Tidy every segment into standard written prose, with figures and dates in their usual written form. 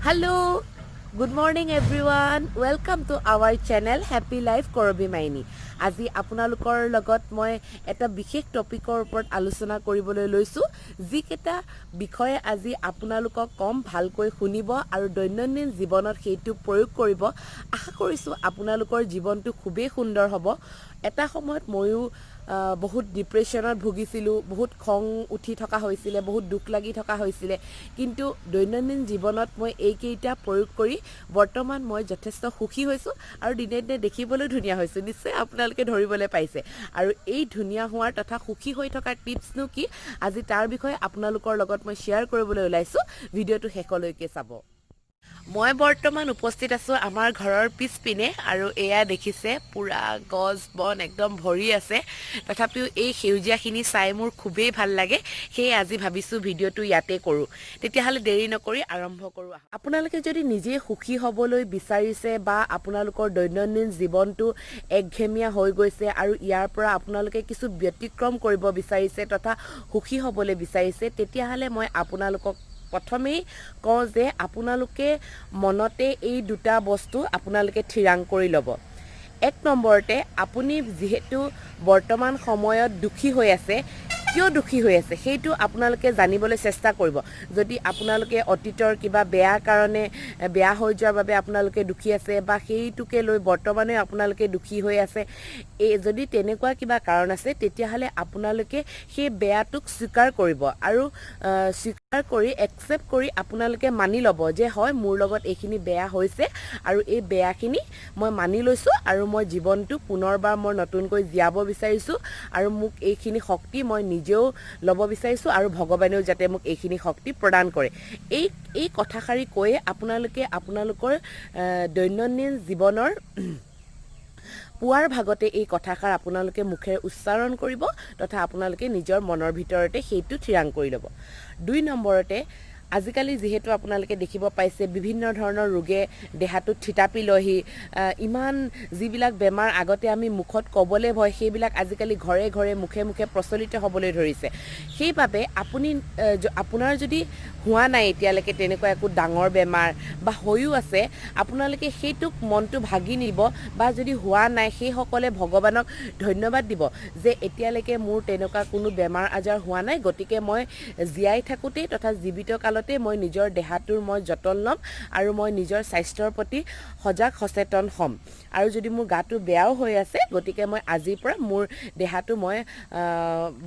Hello, good morning everyone. Welcome to our channel Happy Life Karabi Maini. আজি আপোনালোকৰ লগত মই এটা বিশেষ টপিকৰ ওপৰত আলোচনা কৰিবলৈ লৈছোঁ। যিকেইটা বিষয়ে আজি আপোনালোকক ক'ম, ভালকৈ শুনিব আৰু দৈনন্দিন জীৱনত সেইটো প্ৰয়োগ কৰিব। আশা কৰিছোঁ আপোনালোকৰ জীৱনটো খুবেই সুন্দৰ হ'ব। এটা সময়ত ময়ো বহুত ডিপ্ৰেশ্যনত ভুগিছিলোঁ, বহুত খং উঠি থকা হৈছিলে, বহুত দুখ লাগি থকা হৈছিলে। কিন্তু দৈনন্দিন জীৱনত মই এইকেইটা প্ৰয়োগ কৰি বৰ্তমান মই যথেষ্ট সুখী হৈছোঁ আৰু দিনে দিনে দেখিবলৈ ধুনীয়া হৈছোঁ, নিশ্চয় আপোনালোকে ধৰিবলৈ পাইছে। আৰু এই ধুনীয়া হোৱাৰ তথা সুখী হৈ থকাৰ টিপছনো কি, আজি তাৰ বিষয়ে আপোনালোকৰ লগত মই শ্বেয়াৰ কৰিবলৈ ওলাইছোঁ। ভিডিঅ'টো শেষলৈকে চাব। মই বৰ্তমান উপস্থিত আছোঁ আমাৰ ঘৰৰ পিছপিনে আৰু এয়া দেখিছে, পূৰা গছ বন একদম ভৰি আছে। তথাপিও এই সেউজীয়াখিনি চাই মোৰ খুবেই ভাল লাগে। সেয়ে আজি ভাবিছোঁ ভিডিঅ'টো ইয়াতে কৰোঁ। তেতিয়াহ'লে দেৰি নকৰি আৰম্ভ কৰোঁ আহক। আপোনালোকে যদি নিজে সুখী হ'বলৈ বিচাৰিছে বা আপোনালোকৰ দৈনন্দিন জীৱনটো একঘেমীয়া হৈ গৈছে আৰু ইয়াৰ পৰা আপোনালোকে কিছু ব্যতিক্ৰম কৰিব বিচাৰিছে তথা সুখী হ'বলৈ বিচাৰিছে, তেতিয়াহ'লে মই আপোনালোকক প্ৰথমেই কওঁ যে আপোনালোকে মনতে এই দুটা বস্তু আপোনালোকে থিৰাং কৰি ল'ব। এক নম্বৰতে, আপুনি যিহেতু বৰ্তমান সময়ত দুখী হৈ আছে, কিয় দুখী হৈ আছে সেইটো আপোনালোকে জানিবলৈ চেষ্টা কৰিব। যদি আপোনালোকে অতীতৰ কিবা বেয়া কাৰণে, বেয়া হৈ যোৱাৰ বাবে আপোনালোকে দুখী আছে বা সেইটোকে লৈ বৰ্তমানে আপোনালোকে দুখী হৈ আছে, এই যদি তেনেকুৱা কিবা কাৰণ আছে, তেতিয়াহ'লে আপোনালোকে সেই বেয়াটোক স্বীকাৰ কৰিব আৰু স্বীকাৰ কৰি, একচেপ্ট কৰি আপোনালোকে মানি ল'ব যে হয়, মোৰ লগত এইখিনি বেয়া হৈছে আৰু এই বেয়াখিনি মই মানি লৈছোঁ আৰু মই জীৱনটো পুনৰবাৰ মই নতুনকৈ জীয়াব বিচাৰিছোঁ আৰু মোক এইখিনি শক্তি মই নিজেও ল'ব বিচাৰিছোঁ আৰু ভগৱানেও যাতে মোক এইখিনি শক্তি প্ৰদান কৰে। এই কথাষাৰি কৈয়ে আপোনালোকে আপোনালোকৰ দৈনন্দিন জীৱনৰ পুৱাৰ ভাগতে এই কথাষাৰ আপোনালোকে মুখেৰে উচ্চাৰণ কৰিব তথা আপোনালোকে নিজৰ মনৰ ভিতৰতে সেইটো থিৰাং কৰি ল'ব। দুই নম্বৰতে, আজিকালি যিহেতু আপোনালোকে দেখিব পাইছে, বিভিন্ন ধৰণৰ ৰোগে দেহাটোত থিতাপি লয়হি। ইমান যিবিলাক বেমাৰ আগতে আমি মুখত ক'বলৈ ভয়, সেইবিলাক আজিকালি ঘৰে ঘৰে, মুখে মুখে প্ৰচলিত হ'বলৈ ধৰিছে। সেইবাবে আপুনি আপোনাৰ যদি হোৱা নাই এতিয়ালৈকে তেনেকুৱা একো ডাঙৰ বেমাৰ বা হৈও আছে, আপোনালোকে সেইটোক মনটো ভাগি নিব বা যদি হোৱা নাই, সেইসকলে ভগৱানক ধন্যবাদ দিব যে এতিয়ালৈকে মোৰ তেনেকুৱা কোনো বেমাৰ আজাৰ হোৱা নাই, গতিকে মই জীয়াই থাকোঁতেই তথা জীৱিত কালতেই মই নিজৰ দেহাটোৰ মই যতন ল'ম আৰু মই নিজৰ স্বাস্থ্যৰ প্ৰতি সজাগ সচেতন হ'ম। আৰু যদি মোৰ গাটো বেয়াও হৈ আছে, গতিকে মই আজিৰ পৰা মোৰ দেহাটো মই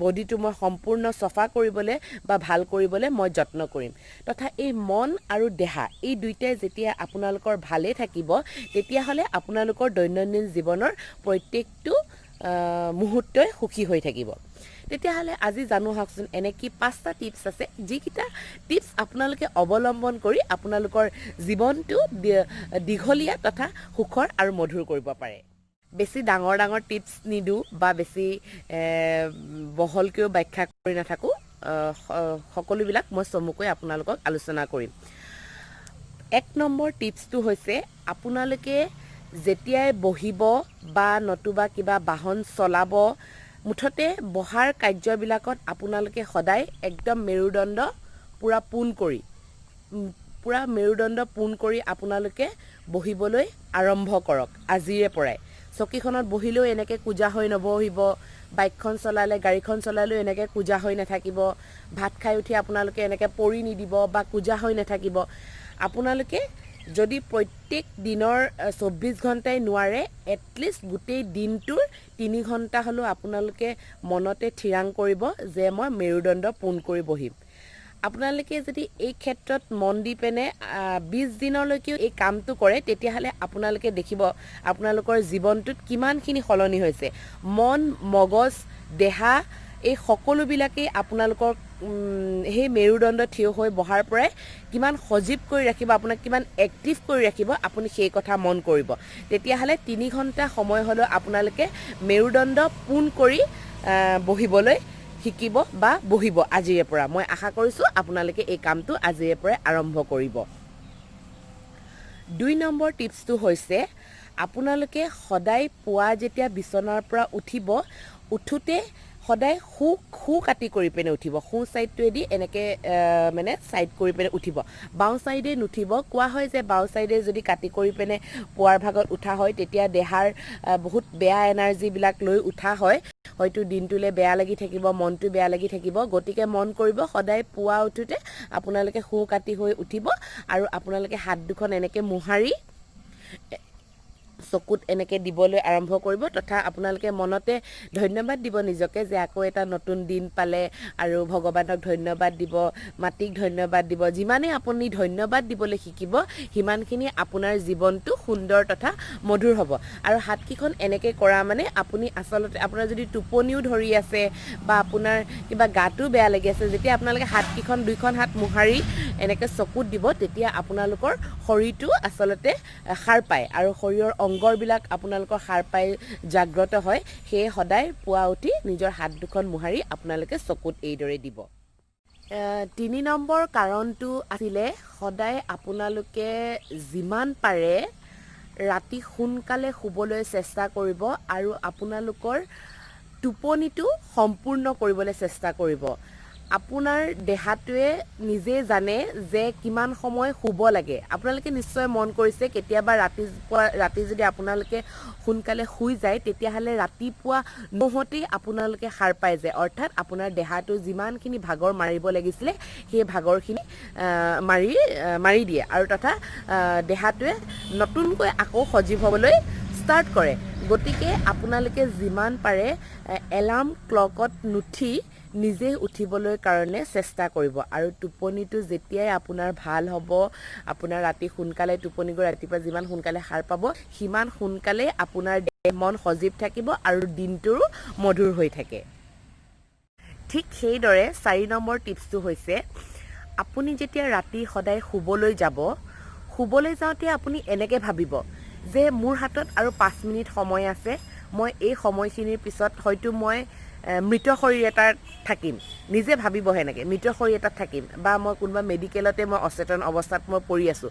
বডিটো মই সম্পূৰ্ণ চফা কৰিবলৈ বা ভাল কৰিবলৈ মই যত্ন কৰিম। তথা এই মন আৰু দেহা এই দুইটাই যেতিয়া আপোনালোকৰ ভালেই থাকিব, তেতিয়াহ'লে আপোনালোকৰ দৈনন্দিন জীৱনৰ প্ৰত্যেকটো মুহূৰ্তই সুখী হৈ থাকিব। তেতিয়াহ'লে আজি জানো আহকচোন, এনে কি পাঁচটা টিপছ আছে, যিকেইটা টিপছ আপোনালোকে অৱলম্বন কৰি আপোনালোকৰ জীৱনটো দীঘলীয়া তথা সুখৰ আৰু মধুৰ কৰিব পাৰে। বেছি ডাঙৰ ডাঙৰ টিপছ নিদিওঁ বা বেছি বহলকৈও ব্যাখ্যা কৰি নাথাকোঁ। সকলোবিলাক মই চমুকৈ আপোনালোকক আলোচনা কৰিম। এক নম্বৰ টিপছটো হৈছে, আপোনালোকে যেতিয়াই বহিব বা নতুবা কিবা বাহন চলাব, মুঠতে বহাৰ কাৰ্যবিলাকত আপোনালোকে সদায় একদম মেৰুদণ্ড পূৰা পোন কৰি, পূৰা মেৰুদণ্ড পোন কৰি আপোনালোকে বহিবলৈ আৰম্ভ কৰক আজিৰে পৰাই। চকীখনত বহিলেও এনেকৈ কুঁজা হৈ নবহিব। বাইকখন চলালে, গাড়ীখন চলালেও এনেকৈ কুঁজা হৈ নাথাকিব। ভাত খাই উঠি আপোনালোকে এনেকৈ পৰি নিদিব বা কুঁজা হৈ নাথাকিব। আপোনালোকে যদি প্ৰত্যেক দিনৰ 24 ঘণ্টাই নোৱাৰে, এটলিষ্ট গোটেই দিনটোৰ 3 ঘণ্টা হ'লেও আপোনালোকে মনতে থিৰাং কৰিব যে মই মেৰুদণ্ড পোন কৰি বহিম। আপোনালোকে যদি এই ক্ষেত্ৰত মন দি পিনে 20 দিনলৈকেও এই কামটো কৰে, তেতিয়াহ'লে আপোনালোকে দেখিব আপোনালোকৰ জীৱনটোত কিমানখিনি সলনি হৈছে। মন, মগজ, দেহা এই সকলোবিলাকেই আপোনালোকৰ সেই মেৰুদণ্ড থিয় হৈ বহাৰ পৰাই কিমান সজীৱ কৰি ৰাখিব, আপোনাক কিমান এক্টিভ কৰি ৰাখিব, আপুনি সেই কথা মন কৰিব। তেতিয়াহ'লে 3 ঘণ্টা সময় হ'লেও আপোনালোকে মেৰুদণ্ড পোন কৰি বহিবলৈ শিকিব বা বহিব আজিৰে পৰা। মই আশা কৰিছোঁ আপোনালোকে এই কামটো আজিৰে পৰাই আৰম্ভ কৰিব। দুই নম্বৰ টিপছটো হৈছে, আপোনালোকে সদায় পুৱা যেতিয়া বিচনাৰ পৰা উঠিব, উঠোঁতে সদায় সোঁ সোঁ কাটি কৰি পিনে উঠিব। সোঁ ছাইডটোৱেদি এনেকৈ মানে ছাইড কৰি পিনে উঠিব, বাওঁ ছাইডে নুঠিব। কোৱা হয় যে বাওঁ ছাইডে যদি কাটি কৰি পিনে পুৱাৰ ভাগত উঠা হয়, তেতিয়া দেহাৰ বহুত বেয়া এনাৰ্জিবিলাক লৈ উঠা হয়, হয়তো দিনটোলৈ বেয়া লাগি থাকিব, মনটো বেয়া লাগি থাকিব। গতিকে মন কৰিব, সদায় পুৱা উঠোঁতে আপোনালোকে সোঁ কাটি হৈ উঠিব আৰু আপোনালোকে হাত দুখন এনেকৈ মোহাৰি চকুত এনেকৈ দিবলৈ আৰম্ভ কৰিব তথা আপোনালোকে মনতে ধন্যবাদ দিব নিজকে যে আকৌ এটা নতুন দিন পালে আৰু ভগৱানক ধন্যবাদ দিব, মাটিক ধন্যবাদ দিব। যিমানেই আপুনি ধন্যবাদ দিবলৈ শিকিব, সিমানখিনি আপোনাৰ জীৱনটো সুন্দৰ তথা মধুৰ হ'ব। আৰু হাতকেইখন এনেকৈ কৰা মানে আপুনি আচলতে আপোনাৰ যদি টোপনিও ধৰি আছে বা আপোনাৰ কিবা গাটো বেয়া লাগি আছে, যেতিয়া আপোনালোকে হাতকেইখন, দুইখন হাত মোহাৰি এনেকৈ চকুত দিব, তেতিয়া আপোনালোকৰ শৰীৰটো আচলতে সাৰ পায় আৰু শৰীৰৰ অংগবিলাক আপোনালোকৰ সাৰ পাই জাগ্ৰত হয়। সেয়ে সদায় পুৱা উঠি নিজৰ হাত দুখন মোহাৰি আপোনালোকে চকুত এইদৰে দিব। 3 নম্বৰ কাৰণটো আছিলে, সদায় আপোনালোকে যিমান পাৰে ৰাতি সোনকালে শুবলৈ চেষ্টা কৰিব আৰু আপোনালোকৰ টোপনিটো সম্পূৰ্ণ কৰিবলৈ চেষ্টা কৰিব। আপোনাৰ দেহাটোৱে নিজে জানে যে কিমান সময় শুব লাগে। আপোনালোকে নিশ্চয় মন কৰিছে, কেতিয়াবা ৰাতিপুৱা ৰাতি যদি আপোনালোকে সোনকালে শুই যায়, তেতিয়াহ'লে ৰাতিপুৱা নহওঁতেই আপোনালোকে সাৰ পাই যায়। অৰ্থাৎ আপোনাৰ দেহাটো যিমানখিনি ভাগৰ মাৰিব লাগিছিলে, সেই ভাগৰখিনি মাৰি দিয়ে আৰু তথা দেহাটোৱে নতুনকৈ আকৌ সজীৱ হ'বলৈ ষ্টাৰ্ট কৰে। গতিকে আপোনালোকে যিমান পাৰে এলাৰ্ম ক্লকত নুঠি নিজে উঠিবলৈ কাৰণে চেষ্টা কৰিব। আৰু টোপনিটো যেতিয়াই আপোনাৰ ভাল হ'ব, আপোনাৰ ৰাতি সোনকালে টোপনি গৈ ৰাতিপুৱা যিমান সোনকালে সাৰ পাব, সিমান সোনকালে আপোনাৰ দেহ মন সজীৱ থাকিব আৰু দিনটোৰো মধুৰ হৈ থাকে। ঠিক সেইদৰে 4 নম্বৰ টিপছটো হৈছে, আপুনি যেতিয়া ৰাতি সদায় শুবলৈ যাব, শুবলৈ যাওঁতে আপুনি এনেকৈ ভাবিব যে মোৰ হাতত আৰু 5 মিনিট সময় আছে, মই এই সময়খিনিৰ পিছত হয়তো মই মৃত শৰীৰ এটাত থাকিম। নিজে ভাবিব সেনেকৈ, মৃত শৰীৰ এটাত থাকিম বা মই কোনোবা মেডিকেলতে মই অচেতন অৱস্থাত মই পৰি আছোঁ,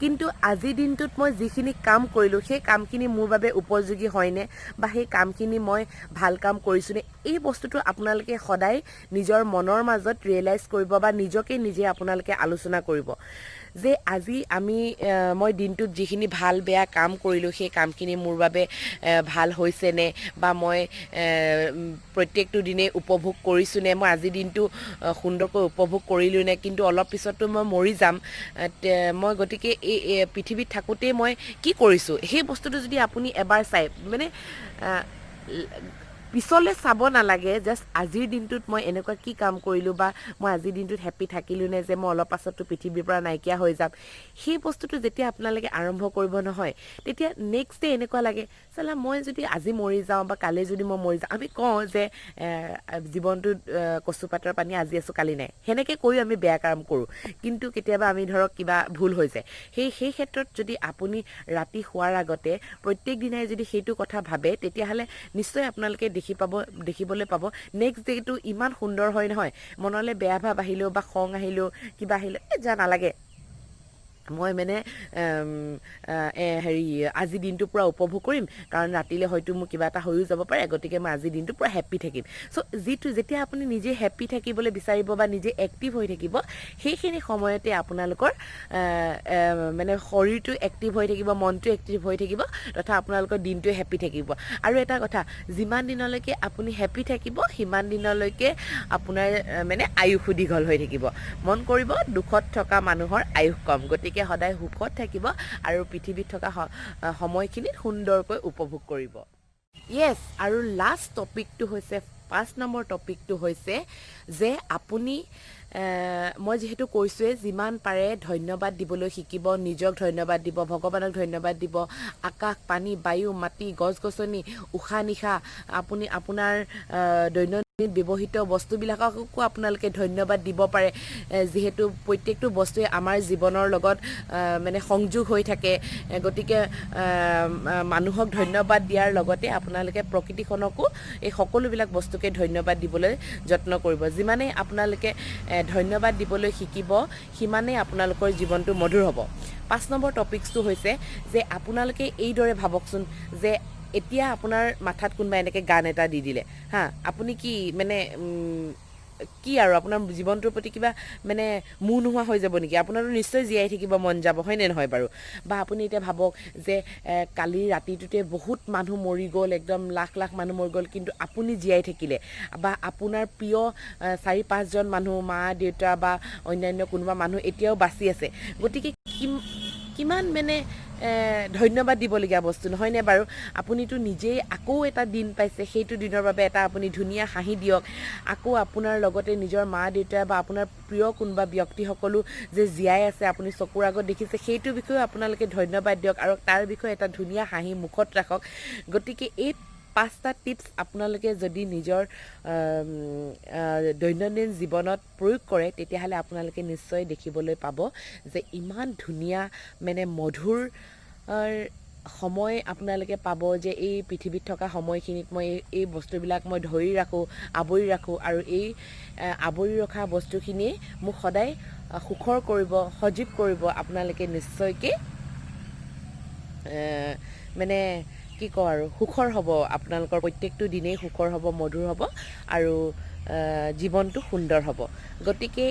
কিন্তু আজিৰ দিনটোত মই যিখিনি কাম কৰিলোঁ, সেই কামখিনি মোৰ বাবে উপযোগী হয়নে বা সেই কামখিনি মই ভাল কাম কৰিছোঁনে, এই বস্তুটো আপোনালোকে সদায় নিজৰ মনৰ মাজত ৰিয়েলাইজ কৰিব বা নিজকে নিজে আপোনালোকে আলোচনা কৰিব যে আজি মই দিনটোত যিখিনি ভাল বেয়া কাম কৰিলোঁ, সেই কামখিনি মোৰ বাবে ভাল হৈছেনে বা মই প্ৰত্যেকটো দিনেই উপভোগ কৰিছোঁনে, মই আজিৰ দিনটো সুন্দৰকৈ উপভোগ কৰিলোঁনে, কিন্তু অলপ পিছততো মই মৰি যাম, মই গতিকে এই পৃথিৱীত থাকোঁতেই মই কি কৰিছোঁ, সেই বস্তুটো যদি আপুনি এবাৰ চাই, মানে পিছলৈ চাব নালাগে, জাষ্ট আজিৰ দিনটোত মই এনেকুৱা কি কাম কৰিলোঁ বা মই আজিৰ দিনটোত হেপ্পী থাকিলোঁ নে, যে মই অলপ পাছততো পৃথিৱীৰ পৰা নাইকিয়া হৈ যাম, সেই বস্তুটো যেতিয়া আপোনালোকে আৰম্ভ কৰিব নহয়, তেতিয়া নেক্সট ডে এনেকুৱা লাগে, চালা মই যদি আজি মৰি যাওঁ বা কালি যদি মই মৰি যাওঁ, আমি কওঁ যে জীৱনটোত কচুপাতৰ পানী, আজি আছোঁ কালি নাই, সেনেকৈ কৈও আমি বেয়া কাম কৰোঁ, কিন্তু কেতিয়াবা আমি ধৰক কিবা ভুল হৈ যায়। সেই ক্ষেত্ৰত যদি আপুনি ৰাতি শোৱাৰ আগতে প্ৰত্যেক দিনাই যদি সেইটো কথা ভাবে, তেতিয়াহ'লে নিশ্চয় আপোনালোকে দেখিবলৈ পাব নেক্সট ডে'টো ইমান সুন্দৰ হয় নহয়। মনলৈ বেয়া ভাৱ আহিলেও বা খং আহিলেও কিবা আহিলেও, এই যা নালাগে, মই মানে হেৰি আজি দিনটো পূৰা উপভোগ কৰিম, কাৰণ ৰাতিলৈ হয়তো মোৰ কিবা এটা হৈও যাব পাৰে, গতিকে মই আজিৰ দিনটো পূৰা হেপ্পী থাকিম। যেতিয়া আপুনি নিজে হেপ্পী থাকিবলৈ বিচাৰিব বা নিজে এক্টিভ হৈ থাকিব, সেইখিনি সময়তে আপোনালোকৰ মানে শৰীৰটো এক্টিভ হৈ থাকিব, মনটো এক্টিভ হৈ থাকিব তথা আপোনালোকৰ দিনটোৱে হেপ্পী থাকিব। আৰু এটা কথা, যিমান দিনলৈকে আপুনি হেপ্পী থাকিব, সিমান দিনলৈকে আপোনাৰ মানে আয়ুসো দীঘল হৈ থাকিব। মন কৰিব, দুখত থকা মানুহৰ আয়ুস কম, গতিকে সদায় সুখত থাকিব আৰু পৃথিৱীত থকা সময়খিনিত সুন্দৰকৈ উপভোগ কৰিব। য়েছ, আৰু লাষ্ট টপিকটো হৈছে, 5 নম্বৰ টপিকটো হৈছে যে আপুনি, মই যিহেতু কৈছোঁৱেই, যিমান পাৰে ধন্যবাদ দিবলৈ শিকিব, নিজক ধন্যবাদ দিব, ভগৱানক ধন্যবাদ দিব, আকাশ, পানী, বায়ু, মাটি, গছ গছনি, উশাহ নিশাহ, আপুনি আপোনাৰ দৈনন্দিন ব্যৱহৃত বস্তুবিলাককো আপোনালোকে ধন্যবাদ দিব পাৰে। যিহেতু প্ৰত্যেকটো বস্তুৱে আমাৰ জীৱনৰ লগত মানে সংযোগ হৈ থাকে, গতিকে মানুহক ধন্যবাদ দিয়াৰ লগতে আপোনালোকে প্ৰকৃতিখনকো, এই সকলোবিলাক বস্তুকে ধন্যবাদ দিবলৈ যত্ন কৰিব। যিমানেই আপোনালোকে ধন্যবাদ দিবলৈ শিকিব, সিমানেই আপোনালোকৰ জীৱনটো মধুৰ হ'ব। 5 নম্বৰ টপিকছটো হৈছে যে আপোনালোকে এইদৰে ভাবকচোন যে এতিয়া আপোনাৰ মাথাত কোনোবাই এনেকৈ গান এটা দি দিলে, হা, আপুনি কি মানে কি আৰু আপোনাৰ জীৱনটোৰ প্ৰতি কিবা মানে মোহ নোহোৱা হৈ যাব নেকি? আপোনাৰতো নিশ্চয় জীয়াই থাকিব মন যাব, হয়নে নহয় বাৰু? বা আপুনি এতিয়া ভাবক যে কালি ৰাতিটোতে বহুত মানুহ মৰি গ'ল, একদম লাখ লাখ মানুহ মৰি গ'ল, কিন্তু আপুনি জীয়াই থাকিলে, বা আপোনাৰ প্ৰিয় 4-5জন মানুহ, মা দেউতা বা অন্যান্য কোনোবা মানুহ এতিয়াও বাচি আছে। গতিকে কিমান মানে ধন্যবাদ দিবলগীয়া বস্তু নহয়নে বাৰু? আপুনিতো নিজেই আকৌ এটা দিন পাইছে, সেইটো দিনৰ বাবে এটা আপুনি ধুনীয়া হাঁহি দিয়ক। আকৌ আপোনাৰ লগতে নিজৰ মা দেউতা বা আপোনাৰ প্ৰিয় কোনোবা ব্যক্তিসকলো যে জীয়াই আছে, আপুনি চকুৰ আগত দেখিছে, সেইটো বিষয়েও আপোনালোকে ধন্যবাদ দিয়ক আৰু তাৰ বিষয়ে এটা ধুনীয়া হাঁহি মুখত ৰাখক। গতিকে এই 5টা টিপছ আপোনালোকে যদি নিজৰ দৈনন্দিন জীৱনত প্ৰয়োগ কৰে, তেতিয়াহ'লে আপোনালোকে নিশ্চয় দেখিবলৈ পাব যে ইমান ধুনীয়া মানে মধুৰ সময় আপোনালোকে পাব যে এই পৃথিৱীত থকা সময়খিনিত মই এই বস্তুবিলাক মই ধৰি ৰাখোঁ, আৱৰি ৰাখোঁ আৰু এই আৱৰি ৰখা বস্তুখিনিয়ে মোক সদায় সুখৰ কৰিব, সজীৱ কৰিব। আপোনালোকে নিশ্চয়কৈ মানে কি কওঁ আৰু, সুখৰ হ'ব আপোনালোকৰ প্ৰত্যেকটো দিনেই, সুখৰ হ'ব, মধুৰ হ'ব আৰু জীৱনটো সুন্দৰ হ'ব। গতিকে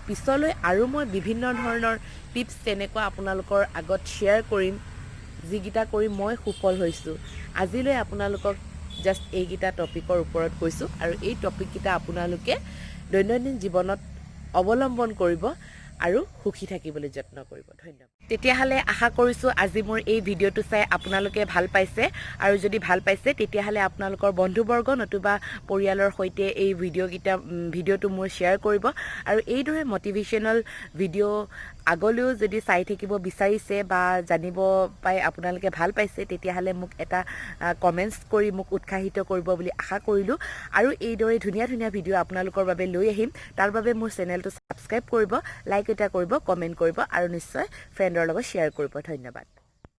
পিছলৈ আৰু মই বিভিন্ন ধৰণৰ টিপছ তেনেকুৱা আপোনালোকৰ আগত শ্বেয়াৰ কৰিম, যিকেইটা কৰি মই সুফল হৈছোঁ। আজিলৈ আপোনালোকক জাষ্ট এইকেইটা টপিকৰ ওপৰত কৈছোঁ আৰু এই টপিককেইটা আপোনালোকে দৈনন্দিন জীৱনত অৱলম্বন কৰিব আৰু সুখী থাকিবলৈ যত্ন কৰিব। ধন্যবাদ। তেতিয়াহ'লে আশা কৰিছোঁ আজি মোৰ এই ভিডিঅ'টো চাই আপোনালোকে ভাল পাইছে আৰু যদি ভাল পাইছে, তেতিয়াহ'লে আপোনালোকৰ বন্ধুবৰ্গ নতুবা পৰিয়ালৰ সৈতে এই ভিডিঅ'টো মোৰ শ্বেয়াৰ কৰিব। আৰু এইদৰে মটিভেশ্যনেল ভিডিঅ' আগলৈও যদি চাই থাকিব বিচাৰিছে বা জানিব পাই আপোনালোকে ভাল পাইছে, তেতিয়াহ'লে মোক এটা কমেণ্টছ কৰি মোক উৎসাহিত কৰিব বুলি আশা কৰিলোঁ। আৰু এইদৰে ধুনীয়া ধুনীয়া ভিডিঅ' আপোনালোকৰ বাবে লৈ আহিম। তাৰ বাবে মোৰ চেনেলটো ছাবস্ক্ৰাইব কৰিব, লাইক এটা কৰিব, কমেণ্ট কৰিব আৰু নিশ্চয় ফ্ৰেণ্ডৰ লগত শ্বেয়াৰ কৰিব। ধন্যবাদ।